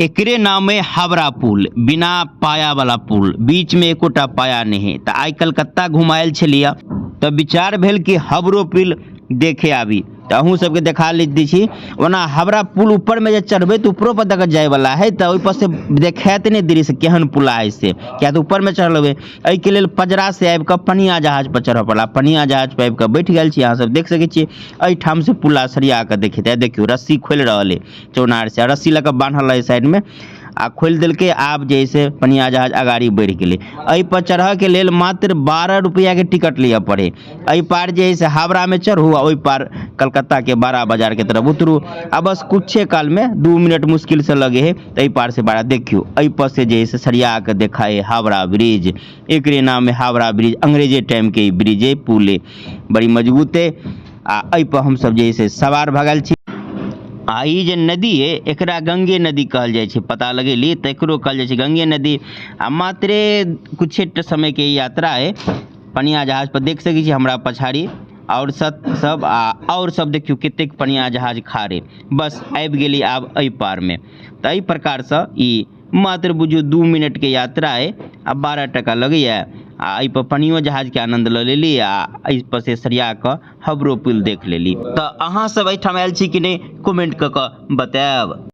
एकरे नाम है हावड़ा पुल, बिना पाया वाला पुल, बीच में एकोटा पाया नहीं है। तऽ आइ कलकत्ता घुमायल छलियै तऽ विचार भेल कि हावड़ो पुल देखे आबी, तऽ अहूँ सबके देखा लै छी। ओना हावड़ा पुल ऊपर में जे चढ़बै तऽ ऊपरो पर तक जाय वाला है, तऽ ओहि पर से देखायत नहि दृश्य केहन पुला है से, किया तऽ ऊपर में चढ़ल होबै। एहिके लेल पजरा से आबि कऽ पनिया जहाज पर चढ़ऽ पड़ला। पनिया जहाज पर आबि कऽ बैठ गेल छी, अहाँ सब देख सकै छियै। एहिठाम से पुला सरिया कऽ देखेतै। देखियौ रस्सी खोलि रहल है चौनार से, रस्सी लऽ कऽ बान्हल रहै साइड में आ खोलि देलकै। आब जे है से पनिया जहाज अगाड़ी बढ़ि गेलै। एहि पर चढ़ऽ के लेल मात्र 12 रुपैआ के टिकट लिअ पड़े। एहि पार जे है से हावड़ा में चढ़ू आ ओहि पार कलकत्ता के बारा बाजार के तरफ उतरू, आ बस कुछे काल में 2 मिनट मुश्किल से लगे है तऽ एहि पार से बारा। देखियौ एहि पर से जे है से सरिया के देखाए हावड़ा ब्रिज, एकरे नाम है हावड़ा ब्रिज। अंग्रेजे टाइम के ई ब्रिज है, पुल है, बड़ी मजबूत है। आ एहि पर हमसब जे है से सवार भऽ गेल छी। आ ई जे नदी है एकरा गंगे नदी कहल जाइ छै, पता लगेली तऽ एकरो कहल जाइ छै गंगे नदी। आ मात्रे कुछे समय के यात्रा है पनिया जहाज पर। देख सकै छी हमरा पछाड़ी और सब सब आ और सब देखियौ कतेक पनिया जहाज खारे। बस आबि गेली आब एहि पार में। तऽ एहि प्रकार से ई मात्र बुझू 2 मिनट के यात्रा है आ 12 टका लगैया। आ एहि पर पनियो जहाज के आनंद लऽ लेली आ एहि पर से सरिया कऽ हबरो पुल देख लेली। तऽ अहाँ सब एहिठाम आयल छी कि नहि कमेंट कऽ कऽ बतायब।